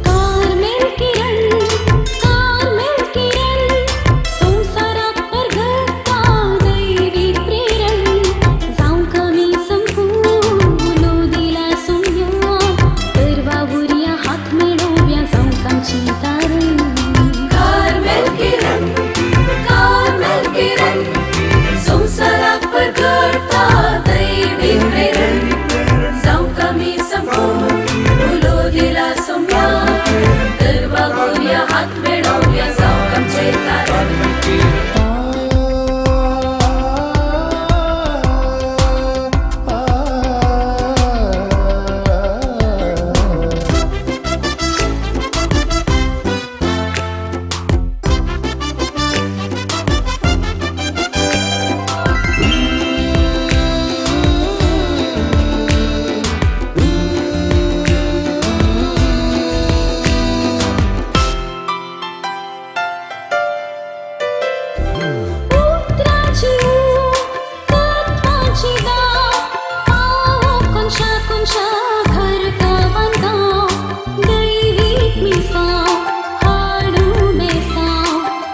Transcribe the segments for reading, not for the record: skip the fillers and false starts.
Carmel किरण, Carmel किरण, संवसाराक परगटता दैवी प्रेरण. जावं कमी संपूं उलो दिला सोम्या, तर वावुरया हात मेळोवया जावंक आमची तारण. कार्मेल किरण, कार्मेल किरण, संवसाराक परगटता दैवी प्रेरण. जावंक आमी संपूं उलो दिला सोम्या, तर वावुरया हात मेळोवया जावंक आमचें तारण. उतरांची ऊब, तत्वांची दाव, पावो कोनशा कोनशा घर गांवान गांव. दैवीक मिसांव हाडूं बेसांव,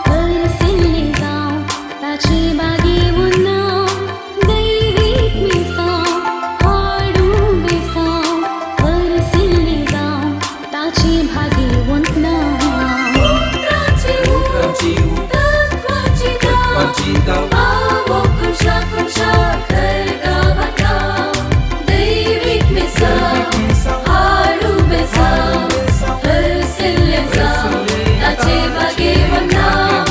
तरसिल्लें जावं ताचे बागेवन नांव. दैवीक मिसांव हाडूं बेसांव, तरसिल्लें जावं ताचे भागेवन नांव. उतरांची ऊब, तत्वांची दाव, पावो कोनशा कोनशा घर गांवान गांव. दैवीक मिसांव हाडूं बेसांव, तरसिल्लें जावं ताचे बागेवन नांव.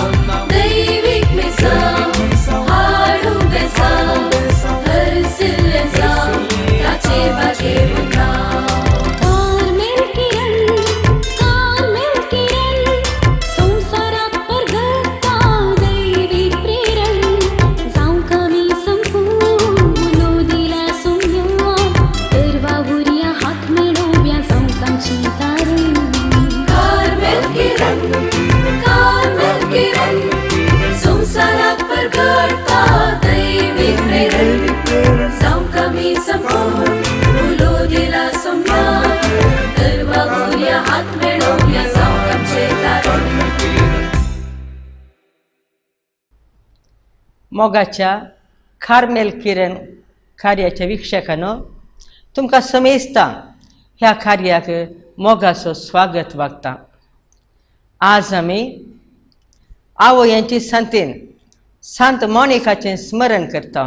दैवीक मिसांव हाडूं बेसांव, तरसिल्लें जावं ताचे बागेवन नांव. कार्मेल किरण, कार्मेल किरण, संवसाराक परगटता दैवी प्रेरण. जावंक आमी संपूं उलो दिला सोम्या, तर वावुरया हात मेळोवया जावंक आमची तारण. कार्मेल किरण, कार्मेल किरण, संवसाराक परगटता दैवी प्रेरण. जावंक आमी संपूं उलो दिला सोम्या, तर वावुरया हात मेळोवया जावंक आमचें तारण. मोगाच्या कार्मेल किरण कार्याच्या वीक्षकांनो, तुमकां समेस्तां ह्या कार्याक मोगाचो स्वागत वागता. आज आमी आवयांची सांतीन सांत मोनिकाचें स्मरण करता.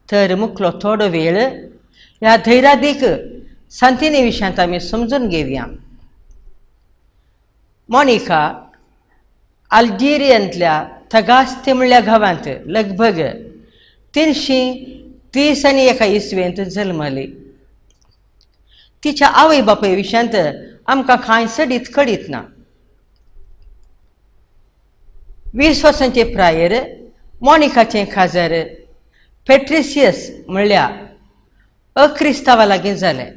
तर मुखलो थोडो वेळ ह्या धैरादीक सांतिनी विशयांत आमी समजून घेवया. मोनिका अल्जेरियांतल्या थगास्ते म्हणल्या गांवांत लगभग 331 इसवेंत जल्मली. तिच्या आवय बापाय विशयांत आमकां कांय सडीत कळीत ना. 20 वर्सांचे प्रायेर मोनिकाचें खाजर पेट्रिसियस म्हणल्या अक्रिस्तांवा लागीं जालें.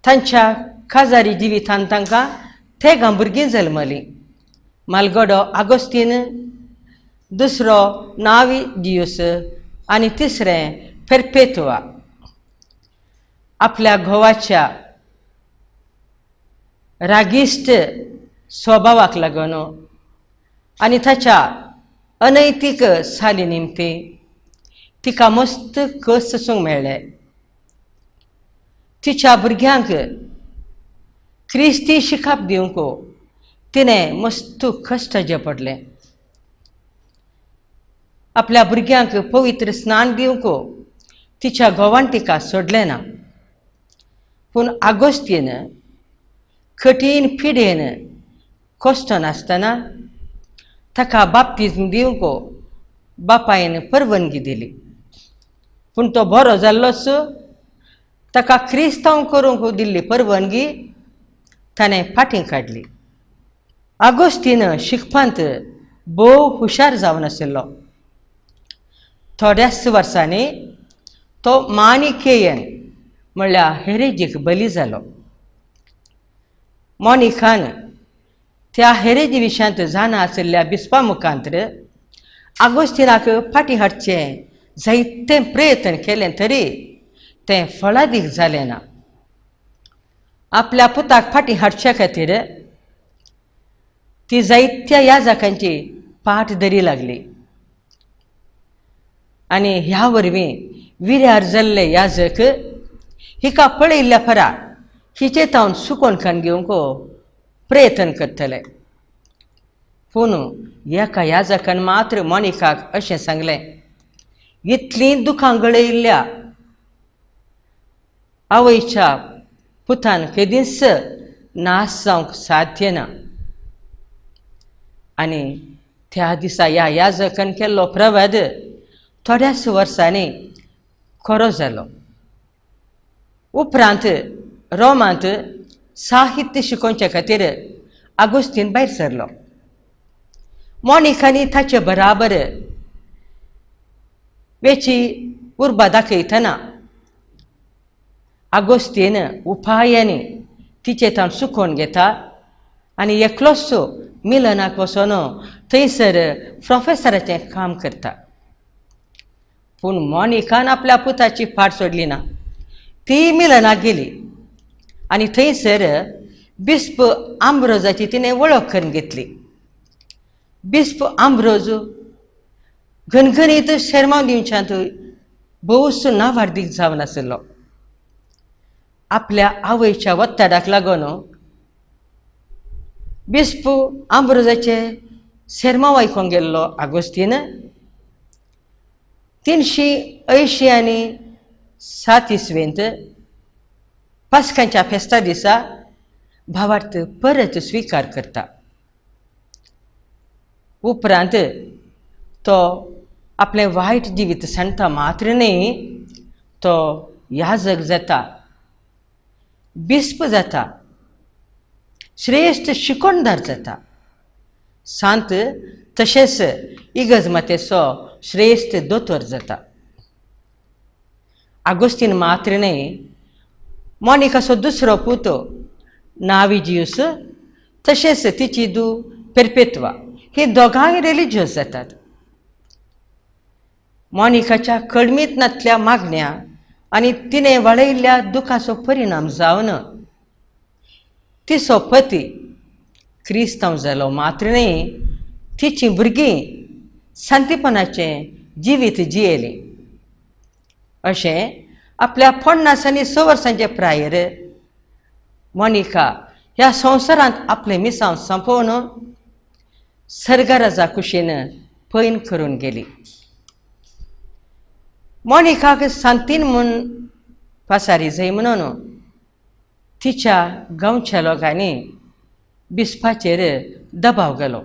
तांच्या खाजारी जिवितान तांकां तेगां भुरगीं जल्मलीं. मालगडो आगोस्तीन, दुसरो नावी जियूस आनी तिसरें पेरपेतुआ. आपल्या घोवाच्या रागिश्ट स्वभावाक लागून आनी ताच्या अनैतीक साली निमती तिका मस्त कस सोसूंक मेळ्ळें. तिच्या भुरग्यांक क्रिस्ती शिकाप दिवंक तिणें मस्त कश्ट पडले. आपल्या भुरग्यांक पवित्र स्नान दिवंक तिच्या घोवान तिका सोडलें ना. पूण आगोस्तीन कठीण पिडेन कश्ट नासतना ताका बाप्तिज्म दिवंक बापायन परवानगी दिली. पूण तो बरो जाल्लोच ताका क्रिस्तांव करूंक दिल्ली परवानगी ताणें फाटीं काडली. आगोस्तीन शिकपांत भोव हुशार जावन आशिल्लो. थोड्याच वर्सांनी तो मानिकेयन म्हणल्यार हेरेजीक बली जालो. मोनिकान त्या हेरेजी विशयांत जाणा आशिल्ल्या बिस्पा मुखांतर आगोस्तिनाक फाटीं हाडचें जायते प्रयत्न केलें तरी तें फळादीक जालें ना. आपल्या पुताक फाटीं हाडच्या खातीर ती जायत्या याजकांची पाठ धरी लागली आनी ह्या वरवीं विऱ्यार जाल्ले याजक हिका पळयल्ल्या फरा हिचे तावन सुकोन खाण घेवंक प्रयत्न करतले. पूण एका याजकान मात्र मोनिकाक अशें सांगलें, इतलीं दुखां गळयल्ल्या आवयच्या पुतान केदींच नाश जावंक साध्य ना. आनी त्या दिसा ह्या याजकान केल्लो प्रवाद थोड्याच वर्सांनी खरो जालो. उपरांत रोमांत साहित्य शिकोवचे खातीर आगोस्तीन भायर सरलो. मोनिकांनी ताचे बराबर वेची उर्बा दाखयतना आगोस्तीन उपायांनी तिचे ताण सुकोवन घेता आनी एकलोच मिलनाक वचून थंयसर प्रोफेसराचें काम करता. पूण मोनिकान आपल्या पुताची फाट सोडली ना. ती मिलनाक गेली आनी थंयसर बिस्प आंब्रोजाची तिणें वळख करून घेतली. बिस्प आंब्रोज घनघणीत शेरमांव दिवच्यांत भोवसो नावार्दीक जावन आशिल्लो. आपल्या आवयच्या वत्ताडाक लागून बिस्प आंब्रोजाचे शेरमांव आयकूंक गेल्लो आगोस्तीन 387 इसवेंत पास्कांच्या फेस्ता दिसा भावार्थ परत स्विकार करता. उपरांत तो आपलें वायट जिवीत सांडता मात्र न्हय, तो याजक जाता, बिस्प जाता, श्रेश्ठ शिकोणदार जाता, सांत तशेंच इगर्ज मातेचो श्रेश्ठ दोतोर जाता. आगोस्तीन मात्र न्हय, मोनिकाचो दुसरो पूत नाविजियूस तशेंच तिची धूव पेरपेत्वा ही दोगांय रिलिजियस जातात. मोनिकाच्या कळमीत नातल्या मागण्या आनी तिणें वळयल्ल्या दुखाचो परिणाम जावन तिचो पती क्रिस्तांव जालो मात्र न्हय, तिचीं भुरगीं शांतीपणाचें जिवीत जियेलीं. अशें आपल्या 50 आनी 6 वर्सांचे प्रायेर मोनिका ह्या संवसारांत आपलें मिसांव सोंपोवन सर्गराजा कुशीन पैन करून गेली. मोनिकाक सांतीन म्हूण पासारी जाय म्हणून तिच्या गांवच्या लोकांनी बिस्पाचेर दबाव घालो.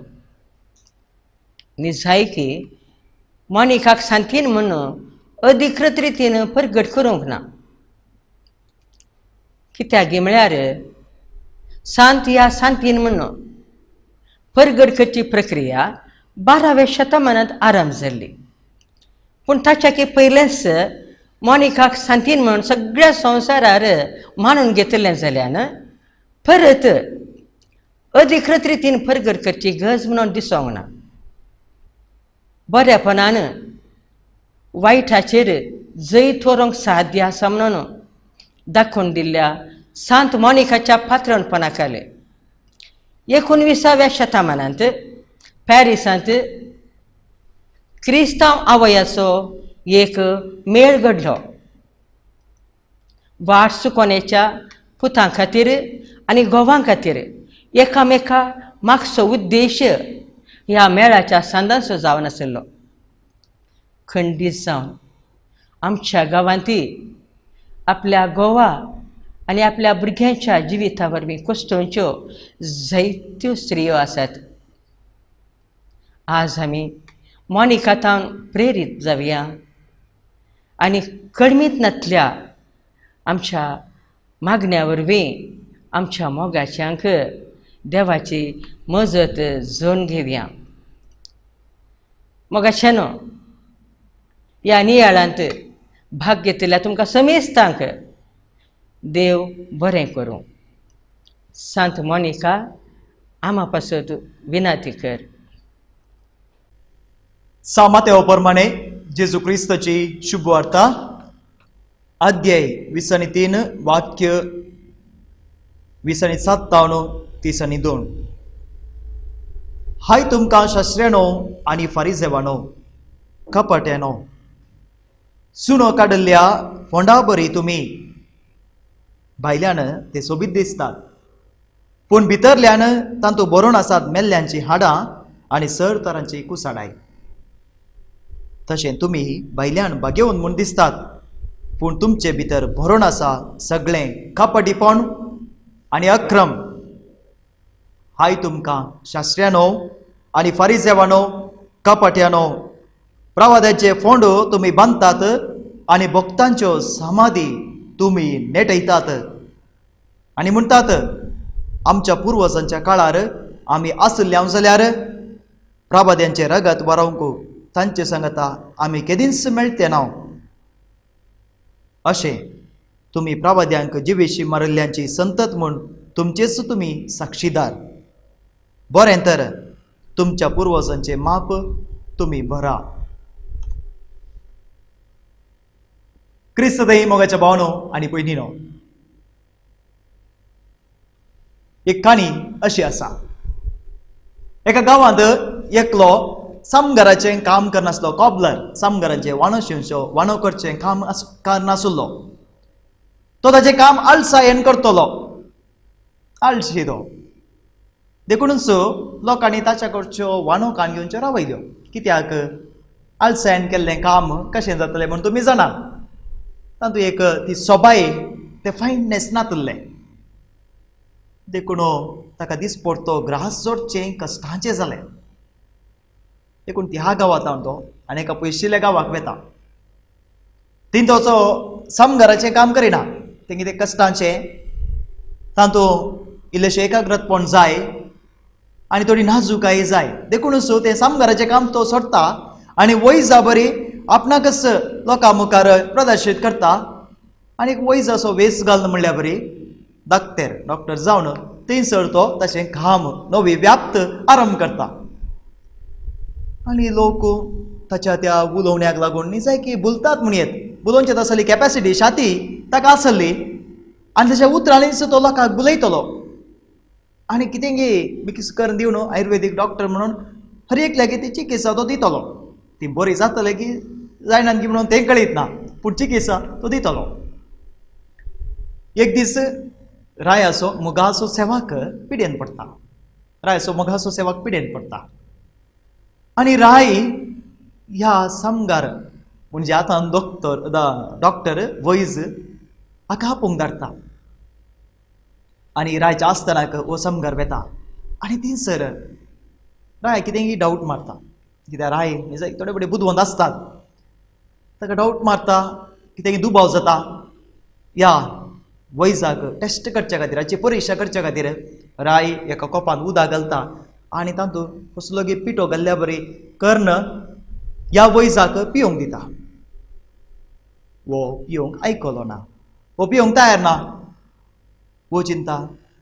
निजायकी मोनिकाक सांतीन म्हूण अधिकृत रितीन परगट करूंक ना. कित्याक म्हळ्यार सांत ह्या सांतीन म्हूण परगट करची प्रक्रिया 12व्या शतमानांत आरंभ जाल्ली. पूण ताच्या पयलेंच मोनिकाक सांतीन म्हणून सगळ्या संवसारार मानून घेतिल्लें जाल्यान परत अधिकृत रितीन परगट करची गरज म्हणून दिसूंक ना. बऱ्यापणान वायटाचेर जैत व्हरूंक साध्य आसा म्हणून दाखोवन दिल्ल्या सांत मोनिकाच्या पात्रणपणाखाले 19व्या शतमानांत पॅरिसांत क्रिस्तांव आवयाचो एक मेळ घडलो. वाट सुकोण्याच्या पुतां खातीर आनी घोवां खातीर एकामेका मागचो उद्देश ह्या मेळाच्या सांदांचो जावन आशिल्लो. खंडीत जावन आमच्या गांवांत आपल्या गोवा आनी आपल्या भुरग्यांच्या जिविता वरवीं कोश्टोवच्यो जायत्यो स्त्रियो आसात. आज आमी मोनिका तावन प्रेरीत जावया आनी कळमीत नातल्या आमच्या मागण्या वरवीं आमच्या मोगाच्यांक देवाची मजत जोन घेवया. मोगाच्यानो, ह्या नियाळांत भाग घेतिल्ल्या तुमकां समेस्तांक देव बरें करूं. सांत मोनिका आमा पासत विनंती कर. सामातेव प्रमाणे जेजू क्रिस्ताची शुभवार्ता, अध्याय 23, वाक्य 27 32. हाय तुमकां शास्त्र्यानो आनी फारिजेवानो, कपट्यानो, सुनो काडिल्ल्या फोंडा बरी तुमी भायल्यान ते सोबीत दिसतात, पूण भितरल्यान तांतू बरोवन आसात मेल्ल्यांची हाडां आनी सर तरांची कुसाडाय. तशें तुमी भायल्यान बागेवन म्हूण दिसतात, पूण तुमचे भितर भरोन आसा सगळें कपटीपण आनी अक्रम. हाय तुमकां शास्त्र्यानो आनी फारिजेवानो, कपट्यानो, प्रवाद्याचे फोंड तुमी बांदतात आनी भक्तांच्यो समाधी तुमी नेटयतात आनी म्हणटात, आमच्या पुर्वजांच्या काळार आमी आशिल्ले जाल्यार प्रवाद्यांचें रगत वरोवंक तांचे सांगता आमी केदींच मेळटे ना. अशें तुमी प्रवाद्यांक जिवेशी मारिल्ल्यांची संतत म्हूण तुमचेच तुमी साक्षीदार. बरें तर तुमच्या पुर्वजांचें माप तुमी भरा. क्रिस्त दही मोगाच्या भावनो आनी पयलीनो, एक काणी अशी आसा. एका गांवांत एकलो सामगाराचें काम करनासलो, कॉबलर, सामगारांचें वाणो शिंवचो वाणो करचें काम करनासलो. तो ताचें काम आळसायेन करतलो, आळशी तो. देखूनच लोकांनी ताच्या कडच्यो वाणो कान घेवच्यो रावयल्यो. कित्याक आळसायेन केल्लें काम कशें जातलें म्हूण तुमी जाणा. तातूंत एक ती सोबाय, तें फायननेस नातिल्लें. देखून ताका दिसपडतो ग्रास जोडचें कश्टांचें जालें. देखून ह्या गांवांत तो आनी एका पयशिल्ल्या गांवाक वेता. थंय तसो सामगाराचें काम करिना, तें कितें कश्टांचें, तातूंत इल्लेशें एकाग्रतपण जाय आनी थोडी नाजूकाय जाय. देखूनच तें सामगाराचें काम तो सोडटा आनी वैजा बरी आपणाकच लोकां मुखार प्रदर्शीत करता आनी एक वैजाचो वेस घालून म्हणल्यार बरी डाक्टर डॉक्टर जावन थंयसर तो ताचें काम नवी व्याप्त आरंभ करता. आनी लोक ताच्या त्या उलोवण्याक लागून न्ही जाय की भुलतात म्हण येत, बुलोवचें आसली कॅपेसिटी शाती ताका आसली आनी ताच्या उतरांनीच तो लोकांक बुलयतलो आनी कितें गे मिक्स करून दिवन आयुर्वेदीक डॉक्टर म्हणून हर एकल्याक ती चिकित्सा तो दितलो. ती बरी जातले की जायना की म्हणून तें कळीत ना, पूण चिकित्सा तो दितलो. एक दीस रायाचो मुगाचो सेवाक पिडेन पडटा, रायाचो मुगाचो सेवाक पिडेन पडटा आनी राय ह्या सामगार म्हणजे आतां डॉक्टर डॉक्टर वैज हाका आपोवंक धाडटा आनी रायच्या आसतनाक हो सामगार वेता आनी थंयसर राय कितेंय डावट मारता. कित्याक राय थोडे थोडे बुदवंत आसतात, ताका डावट मारता, कितेंय दुबाव जाता. ह्या वैजाक टेस्ट करच्या खातीर, हाची परिक्षा करच्या खातीर राय एका कोपान उदक घालता आनी तातूंत कसलो गी पिठो घाल्ल्या बरी कर्ण ह्या वैजाक पिवंक दिता. वो पिवंक आयकलो ना, वो पिवंक तयार ना. वो चिंता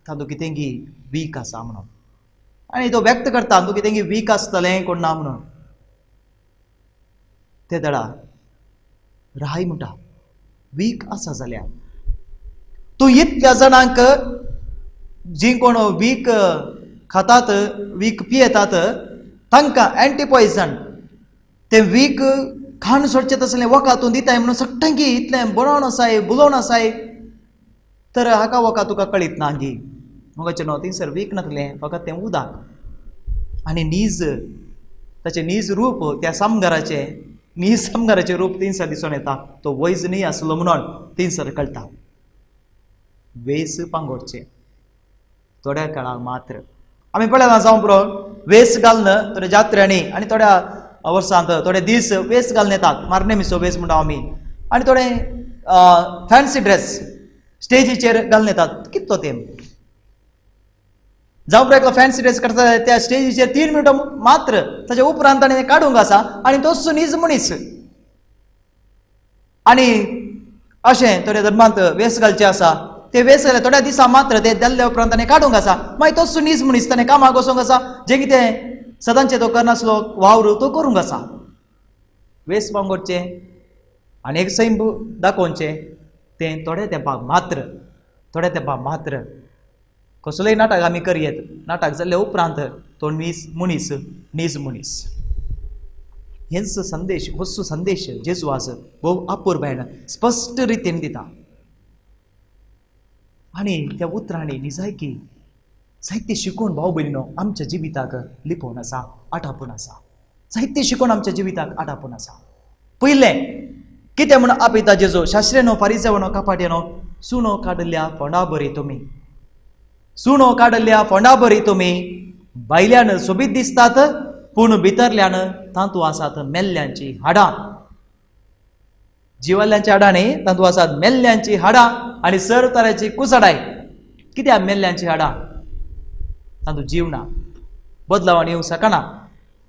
तातूंत कितें गी वीक आसा म्हणून आनी तो व्यक्त करता तातूंत कितें गी वीक आसतलें कोण ना म्हणून. ते दळा राय म्हणटा वीक आसा जाल्यार तूं इतल्या जाणांक जीं कोण वीक खातात, वीक पियेतात, तांकां एंटीपॉयजन तें वीक खाण सोडचें तसलें वखद तूं दिताय म्हणून सगळ्यांकी इतलें बरोवन आसाय बुलोवन आसाय, तर हाका वखद तुका कळीत ना गी. मगाचें न्हू थंयसर वीक नासलें, फकत तें उदक आनी नीज ताचें नीज रूप त्या सामगाराचें नीज सामगाराचें रूप थंयसर दिसून येता. तो वैज न्ही आसलो म्हणून थंयसर कळटा. वेस पांगोरचें थोड्या काळाक मात्र आमी पळयलां जावं पुरो वेस घालून थोड्या जात्र्यांनी आनी थोड्या वर्सांत थोडे दीस वेस घालून येतात, मारणे मिसो वेस म्हणटा आमी, आनी थोडे फॅन्सी ड्रेस स्टेजीचेर घालून येतात कितलो तेंप जावं एकलो फॅन्सी ड्रेस करता त्या स्टेजीचेर 3 मिनटां मात्र ताच्या उपरांत ताणें काडूंक आसा आनी तोच नीज मनीस. आनी अशें थोड्या धर्मांत वेस घालचे आसा ते वेस घाले थोड्या दिसा मात्र ते जाल्ल्या उपरांत ताणें काडूंक आसा मागीर तोच नीज मनीस ताणें कामाक वचूंक आसा जें कितें सदांचें तो करनासलो वावर तो करूंक आसा. वेस वांगोरचें आनी एक सैम दाखोवचें तें थोड्या तेंपाक मात्र, थोड्या तेंपाक मात्र. कसलोय नाटक आमी करयेत, नाटक जाल्ल्या उपरांत तो नीज मनीस नीज मनीस. हेच संदेश, होच संदेश जेजू आज भोव अपुरबायेन स्पश्ट रितीन दिता आनी त्या उतरांनी निजायकी जायते शिकोवन भाव भयणीनो आमच्या जिविताक लिपोवन आसा, आटापून आसा. जायते शिकोवन आमच्या जिविताक आटापून आसा. पयलें कितें म्हूण आपयता जेजू? शास्त्रेनो फारिजेवानो कपाट्यानो सुणो काडल्या फोंडा बरी तुमी, सुणो काडल्या फोंडा बरी तुमी, भायल्यान सोबीत दिसतात पूण भितरल्यान तातूंत आसात मेल्ल्यांची हाडां. जिवल्ल्यांची हाडां न्ही, तातूंत आसात मेल्ल्यांची हाडां आनी सर तराची कुसडाय. कित्याक मेल्ल्यांची हाडां? तातूंत जीव ना, बदलावान येवंक शकना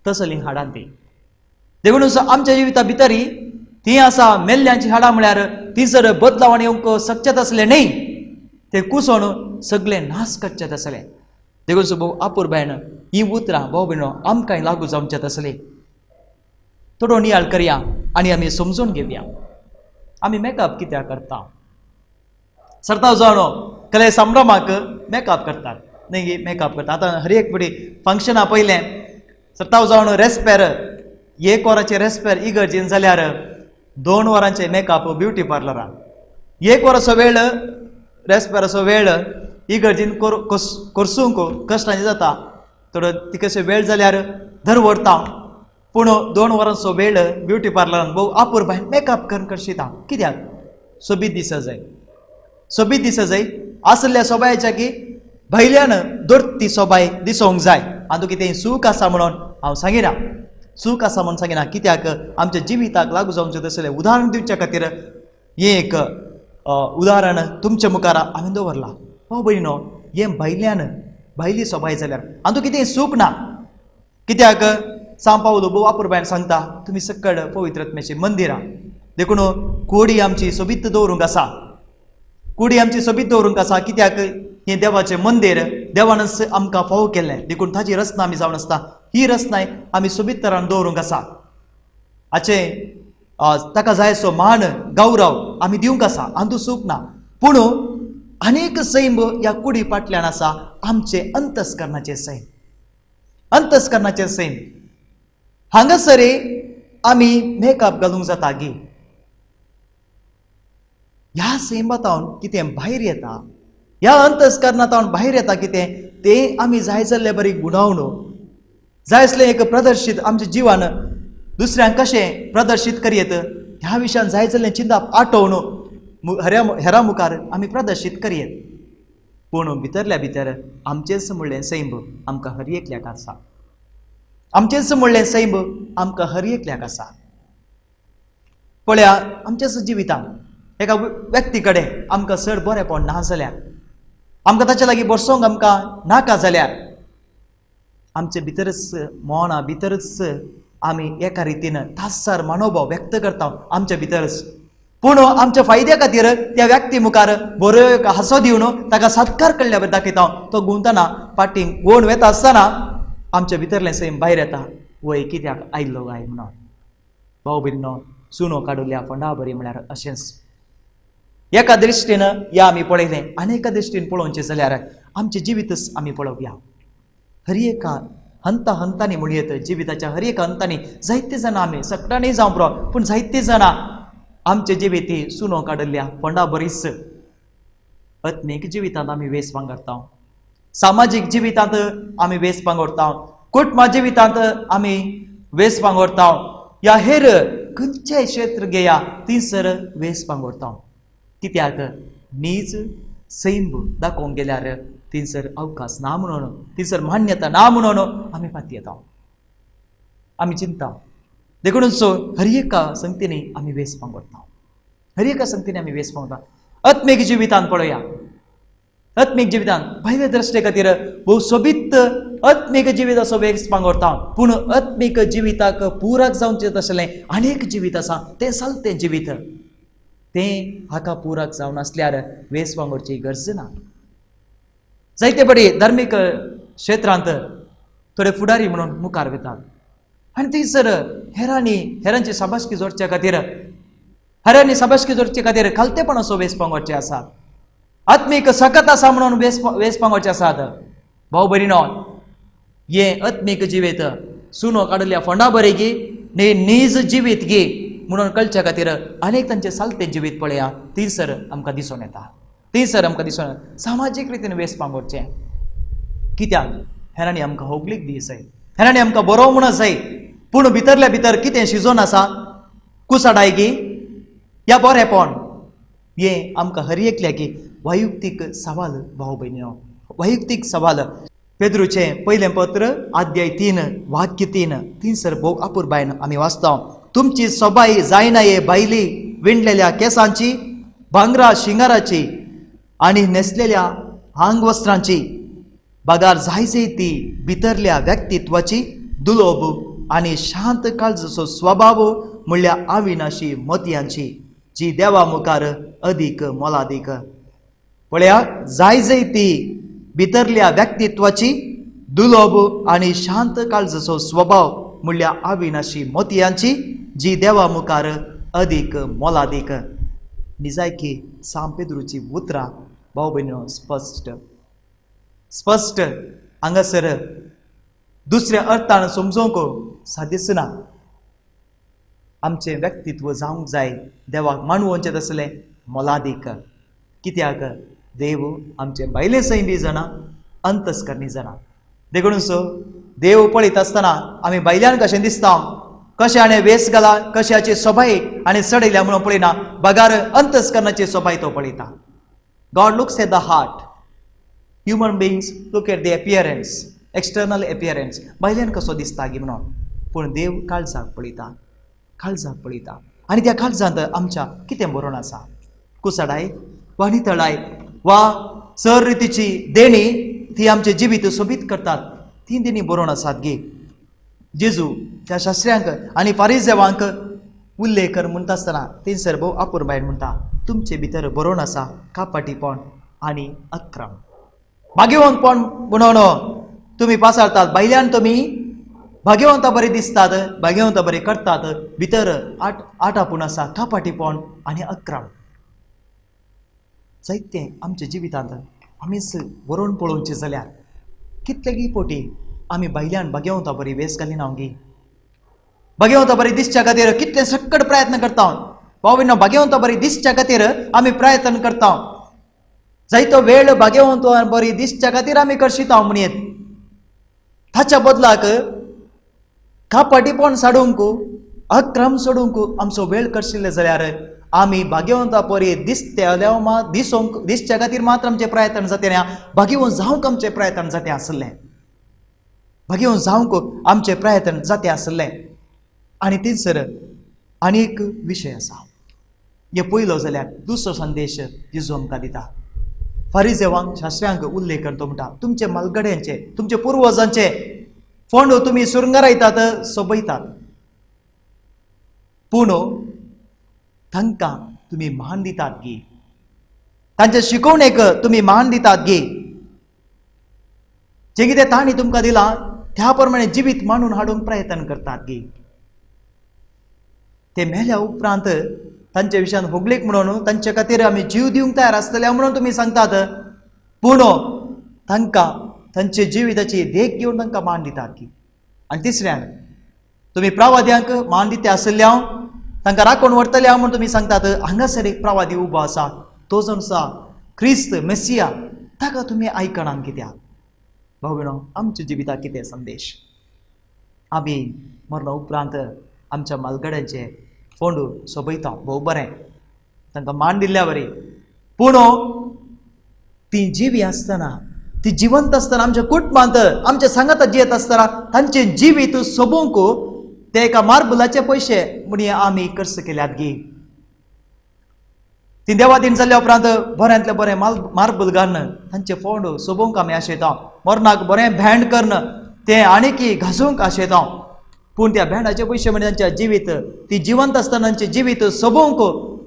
तसलीं हाडां ती. देखून आमच्या जिविता भितरी ती आसा मेल्ल्यांची हाडां म्हळ्यार ती जर बदलावान येवंक शकचेत आसलें न्ही, ते कुसोवन सगळें नाश करचें आसलें. देखून भोव अपुरबायेन ही उतरां भाव भयणो आमकांय लागू जावचें आसलें. थोडो नियाळ करया आनी आमी समजून घेवया आमी मेकअप कित्याक करता. सरताव जाणो कले संभ्रमाक मेकअप करतात न्ही, मेकअप करता. आतां हर एक फुडें फंक्शनां पयलें सरताव जावन रेस्पेर 1 वरांचें रेस्पेर इगर्जीन जाल्यार 2 वरांचें मेकअप ब्युटी पार्लरान. 1 वराचो वेळ रेस्पेराचो वेळ इगर्जीन करसूंक कश्टांचें जाता, थोडो तिकशे वेळ जाल्यार धर व्हरता, पूण 2 वरांचो वेळ ब्युटी पार्लरान भोव अपुरबायेन मेकअप करून करशिता. कित्याक? सोबीत दिसा जाय, सोबीत दिसा जाय. आसल्या सोबायच्या की भायल्यान दोर्ती सोबाय दिसोंक जाय. आनी कितें सूख आसा म्हणून हांव सांगिना, सूख आसा म्हणून सांगिना. कित्याक आमच्या जिविताक लागू जावचें तसलें उदाहरण दिवच्या खातीर हें एक उदाहरण तुमच्या मुखार हांवें दवरलां. भाव भयणीनो, हें भायल्यान भायली सोबाय जाल्यार आनी कितें सूख ना. कित्याक सांव पावलो भोव अपुरबायेन सांगता तुमी सकड पवित्रत्म्याची मंदिरां, देखून कोडी आमची सोबीत दवरूंक आसा, कुडी आमची सोबीत दवरूंक आसा. कित्याक हें देवाचें मंदीर देवानच आमकां फावो केल्लें, देखून ताची रचना आमी जावन आसता. ही रचनाय आमी सोबीत तरान दवरूंक आसा. हाचें ताका जाय असो मान गौरव आमी दिवंक आसा, आंदू सूख ना. पूण अनेक सैम ह्या कुडी फाटल्यान आसा आमचें अंतस्करणाचें सैम, अंतस्करणाचें सैम. हांगासर आमी मेकअप घालूंक जाता गी, ह्या सैमांतावन कितें भायर येता, ह्या अंतस्करणांतावन भायर येता कितें तें आमी जाय जाल्ले बरी गुणावन जाय आसलें एक प्रदर्शीत आमच्या जिवान दुसऱ्यांक कशें प्रदर्शीत करयेत ह्या विशयान जाय जाल्लें चिंतप आटोवन हेरां मुखार आमी प्रदर्शीत करयेत. पूण भितरल्या भितर आमचेंच म्हणलें सैम आमकां हर एकल्याक आसा, आमचेंच म्हणलें सैम आमकां हर एकल्याक आसा. पळया आमच्याच जिवितांत एका व्यक्ती कडेन आमकां चड बरेंपण ना जाल्यार, आमकां ताच्या लागीं बसोंक आमकां नाका जाल्यार आमचे भितरच मना भितरच आमी एका रितीन तासार मनोभाव व्यक्त करता आमच्या भितरच. पूण आमच्या फायद्या खातीर त्या व्यक्ती मुखार बरो एक हांसो दिवन ताका सत्कार कडल्या बरें दाखयता. तो गुंवतना फाटीं गोवन वेता आसतना आमच्या भितरलें सैम भायर येता, वय कित्याक आयलो काय म्हणून. भाव भयणीनो, सुनो काडुल्या फोंडा बरी म्हळ्यार अशेंच. एका दृश्टीन या आमी पळयलें आनी एका दृश्टीन पळोवचें जाल्यार आमचें जिवीतच आमी पळोवया. हर एका हंता हंतांनी म्हणयेत जिविताच्या हर एका हंतांनी जायते जाणां आमी सगळ्यांनी जावं पुरो, पूण जायते जाणां आमचे जिविती सुनो काडिल्ल्या फोंडा बरीच. आत्मीक जिवितांत आमी वेस पांगरता, सामाजीक जिवितांत आमी वेस पांगरता, कुटुंबा जिवितांत आमी वेस पांगरता, या हेर खंयचेय क्षेत्र घेया थंयसर वेस पांगरता. कित्याक नीज सैम दाखोवंक गेल्यार थंयसर अवकाश ना म्हणून, थंयसर मान्यता ना म्हणून आमी पातयेता, आमी चिंता. देखूनच हर एका संगतीनी आमी वेस पांगरता, हर एका संगतीनी आमी वेस पांगरता. आत्मीक जिवितान पळोवया. आत्मीक जिवितान भायले दृश्टे खातीर भोव सोबीत आत्मीक जिविताचो वेस पांगोरता, पूण आत्मीक जिविताक पूरक जावचें तसलें अनेक जिवीत आसा, तें चलतें जिवीत, तें हाका पूरक जावन आसल्यार वेस पांगोरची गरज ना. जायते बरी धार्मीक क्षेत्रांत थोडे फुडारी म्हणून मुखार वतात आनी थंयसर हेरांनी हेरांची शाबासकी जोडच्या खातीर, हेरांनी शाबासकी जोडचे खातीर खालतेपणाचो वेस पांगोरचे आसात. आत्मीक सकत आसा म्हणून वेस वेस पांगोरचे आसात. भाव भयणीनो, हें आत्मीक जिवीत सुनो काडिल्ल्या फोंडा बरी गी न्ही नीज जिवीत गी म्हणून कळच्या खातीर अनेक तांचें सालतें जिवीत पळया, थंयसर आमकां दिसून येता, थंयसर आमकां दिसून येता. सामाजीक रितीन वेस पांगोरचें कित्याक? हेरांनी आमकां होगलीक दी जाय, हेरांनी आमकां बरो म्हणून जाय, पूण भितरल्या भितर कितें शिजोवन आसा, कुसाडाय गी या बरेंपण, हें आमकां हर एकल्या की वैयक्तीक सवाल. भाव भयणीनो, वैयक्तीक सवाल. पेद्रूचें पयलें पत्र आध्याय 3 वाक्य 3, थंयसर भोव अपुरबायन आमी वाचता, तुमची सोबाय जायना हे बायली विणलेल्या केंसांची, भांगरा शिंगाराची आनी न्हेसलेल्या आंगवस्त्रांची, बगार जाय ती भितरल्या व्यक्तित्वाची दुलोब आनी शांत काळजाचो स्वभाव म्हणल्यार अविनाशी मोतयांची, जी देवा मुखार अदीक मोलादीक. पळया, जाय जाय ती भितरल्या व्यक्तित्वाची दुलोब आनी शांत काळजाचो स्वभाव म्हणल्यार अविनाशी मोतयांची, जी देवा मुखार अदीक मोलादीक. निजायकी सांत पेद्रूची उतरां भाव भयणीनो स्पश्ट स्पश्ट, हांगासर दुसऱ्या अर्थान समजोवंक साध्यच ना. आमचें व्यक्तित्व जावंक जाय देवाक मानवोवचें तसलें मोलादीक. कित्याक? देव आमचे भायले सय बी जाणा, अंतस्करणी जाणा. देखून सो देव पळयत आसतना आमी भायल्यान कशें दिसता, कशें हाणें वेस घाला, कशाची सोबाय आनी चडयल्या म्हणून पळयना, बगार अंतस्करणाची सोबाय तो पळयता. God looks at the heart. Human beings look at the appearance, external appearance, भायल्यान कसो दिसता गी म्हणून, पूण देव काळजाक पळयता, काळजाक पळयता. आनी त्या काळजांत आमच्या कितें बरोवन आसा, कुसडाय वा नितळाय वा सर रितीची देणी ती आमचें जिवीत सोबीत करतात, ती देणी बरोवन आसात गी. जेजू त्या शास्त्र्यांक आनी फारिजेवांक उल्लेख कर म्हणटा आसतना थंयसर भोव अपुरबायन म्हणटा, तुमचे भितर बरोवन आसा कापाटीपण आनी अक्रम. भाग्यवंतपण म्हणून तुमी पासारतात, भायल्यान तुमी भाग्यवंता बरी दिसतात, भाग्यवंता बरी करतात, भितर आट आटापूण आसा कापाटीपण आनी अक्रम. जायतें आमच्या जिवितांत आमीच बरोवन पळोवचें जाल्यार कितलेगी पोटी आमी भायल्यान भाग्यवंता बरी वेस घालिना गी. भाग्यवंता बरी दिसच्या खातीर कितले सक्कड प्रयत्न करता. भाव भयणीनो, भाग्यवंता बरी दिसच्या खातीर आमी प्रयत्न करता, जायतो वेळ भाग्यवंत बरी दिसच्या खातीर आमी करशिता म्हणयेत. ताच्या बदलाक कापाटीपण साडूंक, अक्रम सोडूंक आमचो वेळ करशिल्ले जाल्यार आमी भाग्यवंता परी दिसते मा दिसोंक दिसच्या खातीर मात्र आमचें प्रयत्न जाते ना, भाग्यवंत जावंक आमचें प्रयत्न जाते आसलें, भाग्यवंत जावंक आमचें प्रयत्न जाते आसलें. आनी थंयसर आनी एक विशय आसा, हे पयलो जाल्यार दुसरो संदेश जेजू आमकां दिता. फारिजेवांक शास्त्र्यांक उल्लेख करतो म्हणटा, तुमचे मालगड्यांचे, तुमचे पुर्वजांचे फोंड तुमी सुरंगारायतात, सोबयतात, पूण तांकां तुमी मान दितात गी, तांचे शिकवणेक तुमी मान दितात गी, जें कितें तांणी तुमकां दिलां त्या प्रमाणे जिवीत मांडून हाडूंक प्रयत्न करतात गी. ते मेल्या उपरांत तांच्या विशयान होगलीक म्हणून तांचे खातीर आमी जीव दिवंक तयार आसतले म्हणून तुमी सांगतात, पूण तांकां तांचे जिविताची देख घेवन तांकां मान दितात की. आनी तिसऱ्यान तुमी प्रवाद्यांक मान दिते आसल्या, तांकां राखून व्हरतले म्हूण तुमी सांगतात, हांगासर एक प्रवादी उबो आसा, तो जावन आसा क्रिस्त मेसिया, ताका तुमी आयकणान कित्याक? भाव भयणो, आमच्या जिविताक कितें संदेश? आमी मरणा उपरांत आमच्या मालगड्यांचे फोंडू सोबयता, भोव बरें, तांकां मान दिल्ल्या बरी, पूण ती जिवी आसतना, ती जिवंत आसतना, आमच्या कुटुंबांत आमच्या सांगाता जियेत आसतना तांचें जिवीत सोबोवंक ते एका मार्बलाचे पयशे म्हण आमी खर्च केल्यात गी. ती देवादीन जाल्ल्या उपरांत बऱ्यांतलें बरें मार्बल घालून तांचे फोंड सोबोवंक आमी आशयता, मरणाक बरें भेंड करून तें आनीकी घासूंक आशयता. पूण त्या भेंडाचे पयशे म्हणजे तांच्या जिवीत, ती जिवंत आसतना तांचें जिवीत सोबोवंक,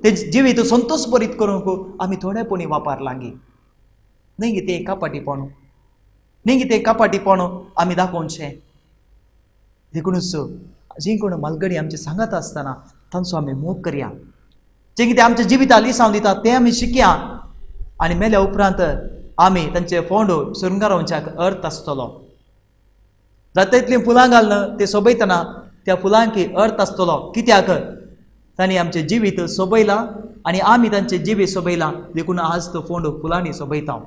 ते जिवीत संतोश भरीत करूंक आमी थोडेपणी वापरलांगी. न्ही तें कपाटीपण, न्ही तें कपाटीपण आमी दाखोवचें. देखूनच जी कोण मालगडी आमचे सांगत आसतना तांचो आमी मोग करया. जें कितें आमच्या जिविता लिसांव दिता तें आमी शिकया आनी मेल्या उपरांत आमी तांचे फोंड सुरंगारोवच्याक अर्थ आसतलो. जाता तितलीं फुलां घालून ते सोबयतना त्या फुलांकी अर्थ आसतलो. कित्याक तांणी आमचें जिवीत सोबयलां आनी आमी तांचें जिवीत सोबयलां, देखून आज तो फोंड फुलांनी सोबयता.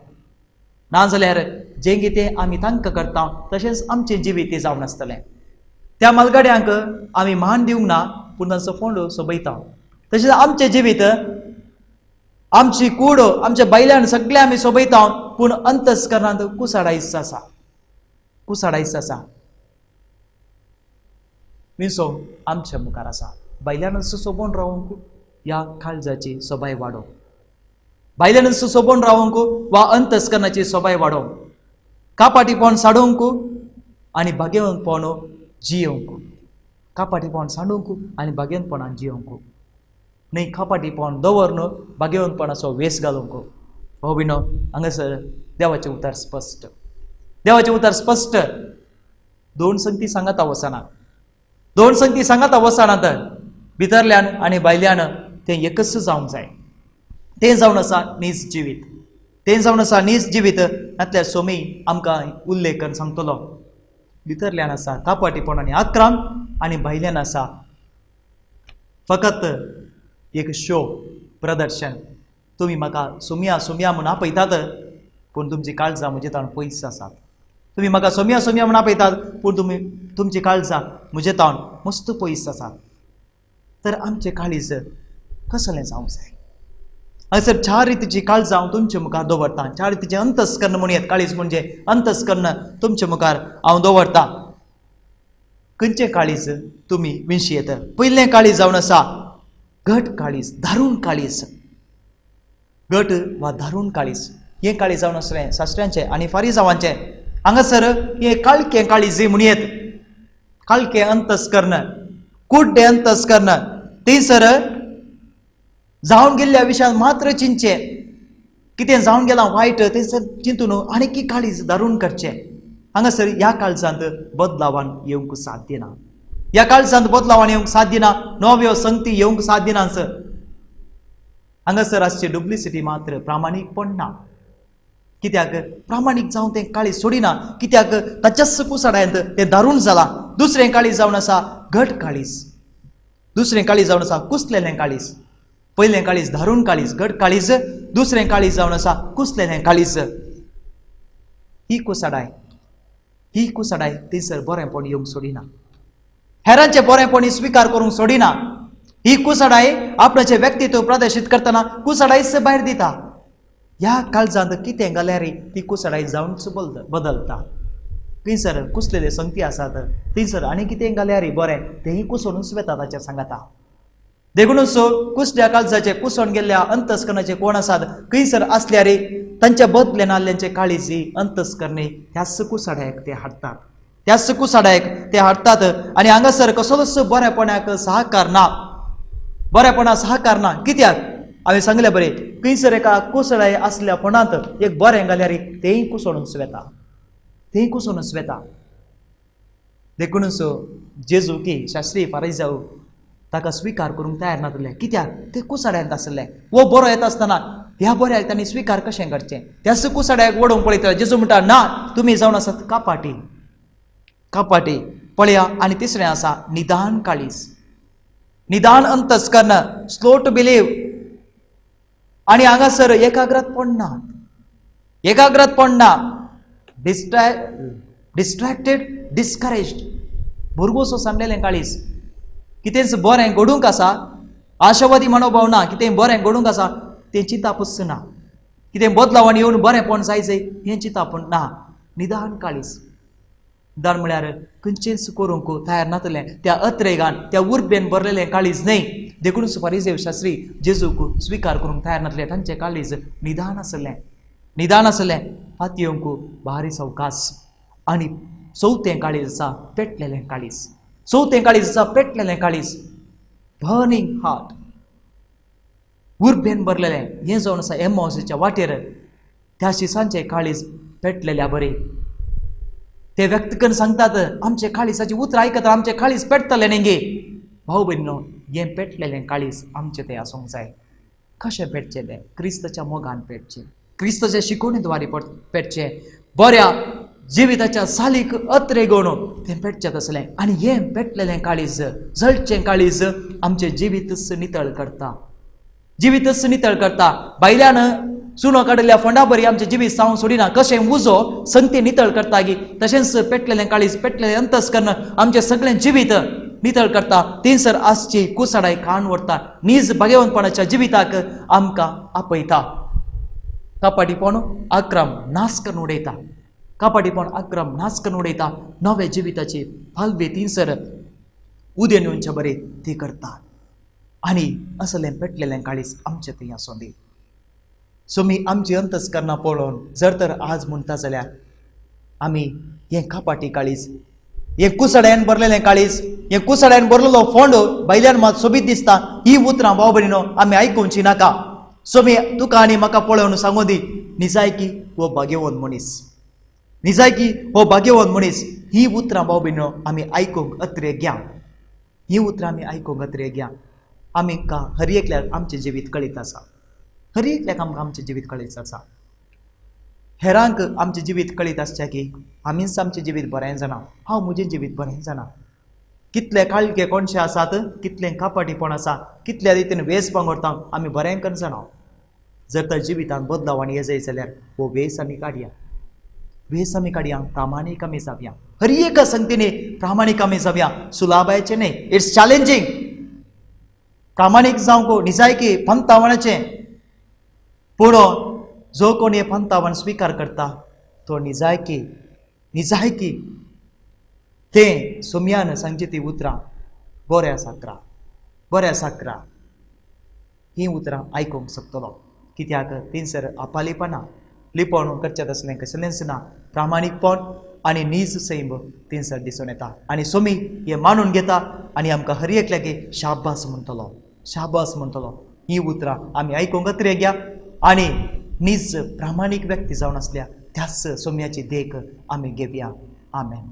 नाजाल्यार जें कितें आमी तांकां करता तशेंच आमचें जिवीत तें जावन आसतलें. त्या मालगाड्यांक आमी मान दिवंक ना, पूण तांचो फोंड सोबयता. तशेंच आमचें जिवीत, आमची कूड, आमच्या बायल्यान सगळें आमी सोबयता, पूण अंतस्करणांत कुसाडायस आसा, कुसाडायस आसा. विसो आमच्या मुखार आसा. बायल्यानच सोबोवन रावंक ह्या काळजाची सोबाय वाडोवंक, बायल्यानच सोबोवन रावंक वा अंतस्करणाची सोबाय वाडोवंक, कापाटीपण साडोवंक आनी भाग्यवंतपण जियोवंक, कापाटीपण सांडूंक आनी भाग्यवंतपणान जियोवंक, न्ही कपाटीपण दवरन भाग्यवंतपणाचो वेस घालूंक. हो विनो हांगासर देवाचें उतर स्पश्ट, देवाचें उतर स्पश्ट. दोन संगती सांगाता वचना, दोन संगती सांगाता वचना तर भितरल्यान आनी भायल्यान तें एकच जावंक जाय. तें जावन आसा नीज जिवीत, तें जावन आसा नीज जिवीत. नातल्यार सोमी आमकां उल्लेख करून सांगतलो, भितरल्यान आसा कापाटीपण आनी आक्रम आनी भायल्यान आसा फकत एक शो, प्रदर्शन. तुमी म्हाका सोमया सोमया म्हूण आपयतात, पूण तुमची काळजां म्हजे ताण पयस आसात. तुमी म्हाका सोमया सोमया म्हूण आपयतात, पूण तुमी तुमची काळजां म्हजे ताण मस्त पयस आसात. तर आमचें काळीज कसलें जावंक जाय? हांगासर चार रितीची काळजां हांव तुमचे मुखार दवरतां. चार रितीचें अंतस्कर्ण म्हणूं येत, काळीज म्हणजे अंतस्कर्ण तुमचे मुखार हांव दवरतां. खंयचें काळीज तुमी विंशी येत? पयलें काळीज जावन आसा घट काळीज, दारूण काळीज. घट वा दारूण काळीज हें काळीज जावन आसलें सासऱ्यांचें आनी फारिजावांचें. हांगासर हें काळकें काळीज म्हणूं येत, काळकें अंतस्कर्ण, कुड्डें अंतस्कर्ण. थंयसर जावन गेल्ल्या विशयान मात्र चिंतचें, कितें जावन गेलां वायट थंयसर चिंतून आनीक काळीज दारूण करचें. हांगासर ह्या काळजांत बदलावान येवंक साध्य ना, ह्या काळजांत बदलावान येवंक साध्य ना, नव्यो संगती येवंक साध्य ना. सर हांगासर आसची डुप्लिसिटी मात्र प्रामाणीकपण ना. कित्याक प्रामाणीक जावन तें काळीज सोडिना, कित्याक ताच्याच कुसाडायंत तें दारूण जालां. दुसरें काळीज जावन आसा घट काळीज, दुसरें काळीज जावन आसा कुसलेलें काळीज. पयलें काळीज दारूण काळीज, घट काळीज, दुसरें काळीज जावन आसा कुसलेलें काळीज. ही कुसाडाय, ही कुसाडाय थंयसर बरेंपण येवंक सोडिना, हेरांचें बरेंपण स्विकार करूंक सोडिना. ही कुसाडाय आपणाचें व्यक्तित्व प्रदर्शीत करतना कुसाडायच भायर दिता. ह्या काळजांत कितें घाल्यार ती कुसाडाय जावनच बदलता. थंयसर कुसलेले संगती आसात, थंयसर आनी कितें घाल्यार बरें तेंय कुसोनूच वता ताच्या सांगाता. देखूनच कुसल्या काळजाचे, कुसोन गेल्ल्या अंतस्करणाचे कोण आसात खंयसर आसल्यार तांच्या बदले नाल्ल्यांचे काळीजी अंतस्करणे त्याच कुसाडायक ते हाडटात, त्याच कुसाडायक ते हाडटात. आनी हांगासर कसलोच बरेपणाक सहकार ना, बरेपणा सहकार ना. कित्याक हांवें सांगलें बरें, खंयसर एका कुसडाय आसल्या फोंडांत एक बरें घाल्यार तेंय कुसोनूच वता, तेंय कुसोनूच वता. देखूनच जेजू की शास्त्रीय फारिजाव ताका स्विकार करूंक तयार नासले. कित्याक ते कुसाड्यांत आसले. वो बरो येता आसतना ह्या बऱ्याक तांणी स्विकार कशें करचें? त्याच कुसाड्याक ओडूंक पळयता. जेजू म्हणटा ना, तुमी जावन आसात कपाटी, कपाटी पळया. आनी तिसरें आसा निदान काळीज, निदान अंतस्कर्ण, स्लो टू बिलीव. आनी हांगासर एकाग्रत पडना, एकाग्रत पडना, डिस्ट्रॅक्टेड, डिस्करेज्ड. भुरगो सांडलेलें काळीज, कितेंच बरें घडूंक आसा, आशावादी मनोभाव ना, कितें बरें घडूंक आसा तें चिंतापच ना, कितें बदलावान येवन बरेंपण जाय जाय हें चिंताप ना. निदान काळीज. निदान म्हळ्यार खंयचेंच करूंक तयार नातलें त्या अत्रेगान त्या उर्बेन भरलेलें काळीज न्हय. देखूनच फारीजेव शास्त्री जेजूक स्विकार करूंक तयार नातले. तांचें काळीज निदान आसलें, निदान आसलें, पातयेवंक भारी सवकास. आनी चवथें काळीज आसा पेटलेलें काळीज. चवथें काळीज आसा पेटलेलें काळीज, बर्निंग हार्ट, उर्बेन भरलेलें. हें जावन आसा एमॉसाच्या वाटेर त्या शिसांचें काळीज पेटलेल्या बरें. ते व्यक्त करून सांगतात आमचे काळीजाची उतरां आयकता आमचें काळीज पेटतलें न्ही गे. भाव भयणीनो, हें पेटलेलें काळीज आमचें तें आसूंक जाय. कशें पेटचें तें? क्रिस्ताच्या मोगान पेटचें, क्रिस्ताच्या शिकोवणे द्वारे पेटचें, बऱ्या जिविताच्या सालीक अत्रे घेवन तें पेटचें तसलें. आनी हें पेटलेलें काळीज, जळचें काळीज आमचें जिवीतच नितळ करता, जिवीतच नितळ करता. भायल्यान चुनो काडिल्ल्या फोंडा बरी आमचें जिवीत सावन सोडिना. कशें उजो संगती नितळ करता गी, तशेंच पेटलेलें काळीज, पेटलेलें अंतस्कर्ण आमचें सगळें जिवीत नितळ करता. थंयसर आसची कुसाडाय काण व्हरता, नीज भागेवंतपणाच्या जिविताक आमकां आपयता. कपाटीपण आक्रम नाश करून उडयता, कपाटीपण आक्रम नाश करून उडयता. नव्या जिविताची पालवी थंयसर उदेन येवचे बरें ती करता. आनी असलें पेटलेलें काळीज आमचें थंय आसूं दी. सो मी आमची अंतस्करणां पळोवन जर तर आज म्हणटा जाल्यार आमी हें कपाटी काळीज, हें कुसड्यान भरलेलें काळीज, हें कुसड्यान भरलेलो फोंड भायल्यान मात सोबीत दिसता, ही उतरां भाव भयणीनो आमी आयकुची नाका. सो मी तुका आनी म्हाका पळोवन सांगू दी, निजायकी हो भाग्यवंत मनीस, निजायकी हो भाग्यवंत मनीस. ही उतरां भाव भयणीनो आमी आयकूंक अत्रे घ्या, ही उतरां आमी आयकूंक अत्रे घ्या. आमी का हर एकल्याक आमचें जिवीत कळीत आसा, हर एकल्याक आमकां आमचें जिवीत कळीत आसा. हेरांक आमचें जिवीत कळीत आसचें की आमीच आमचें जिवीत बरें जाणा, हांव म्हजें जिवीत बरें जाणा. कितले काळखे कोणशे आसात, कितलें कापाटीपण आसा, कितल्या रितीन वेस पांगुरता आमी बरें करून जाणा. जर तर जिवितांत बदलाव आनी येजय जाल्यार हो वेस आमी काडया, वेस आमी काडया, प्रामाणीक आमी जावया. हर एका संगतीने प्रामाणीक आमी जावया, सुलाबायचें न्हय. It's challenging. प्रामाणीक जावंक निजायकी पंतावणाचें, पूण जो कोण हे पंतावण स्विकार करता तो निजायकी, निजायकी तें सोम्यान सांगची ती उतरां बऱ्या साकरा, बऱ्या साकरा हीं उतरां आयकूंक शकतलो. कित्याक थंयसर आपालिपणां लिपोवन करचें तसलें कसलेंच ना. प्रामाणीकपण आनी नीज सैम थंयसर दिसून येता. आनी सोमी हें मानून घेता आनी आमकां हर एकल्याक शाबास म्हणटलो, शाबास म्हणटलो. हीं उतरां आमी आयकूंक अत्रे घ्या आनी नीज प्रामाणीक व्यक्ती जावन आसल्या त्याच सोम्याची देख आमी घेवया. आमेन.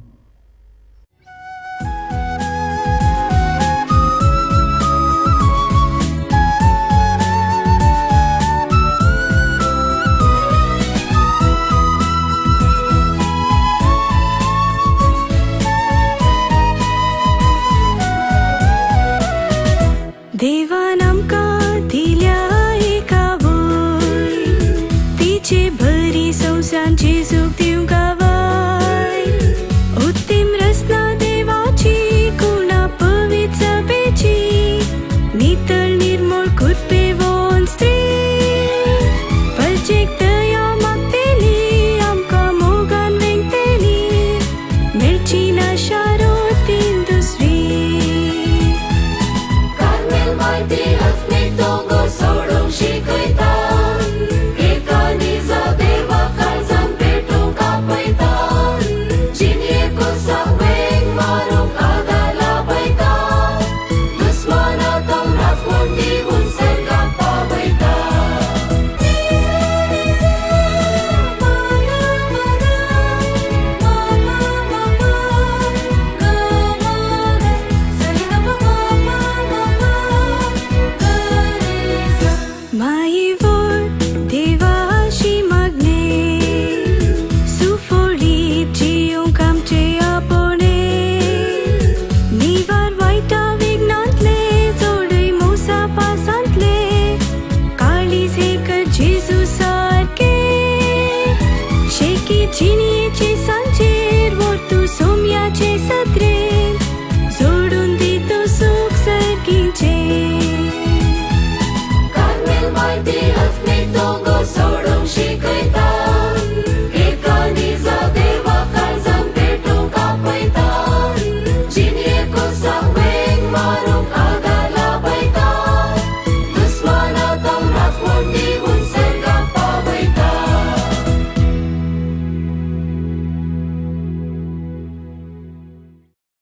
देवान आमकां दिल्या एका वय, तिचे बरी संवसांची सुख दिवंक गावाय. उत्तीम रचना देवाची, गुणा पवित्र सभेची, नितळ निर्मळ कृपेवन स्त्री, परजेक दया मागतेली, आमकां मोगान वेंगतेली, मेळची ना शारोतीन दुसरी. कार्मेल मायती आत्मीक दोंगर सोडूंक शिकयता, एका निजा देवा काळजान पेटूंक आपयता, जिणयेक वेंग मारूंक आदार लाभयता, दुस्माना तोंड राखून दिवन सर्गाक पावयता. माई वोर देवा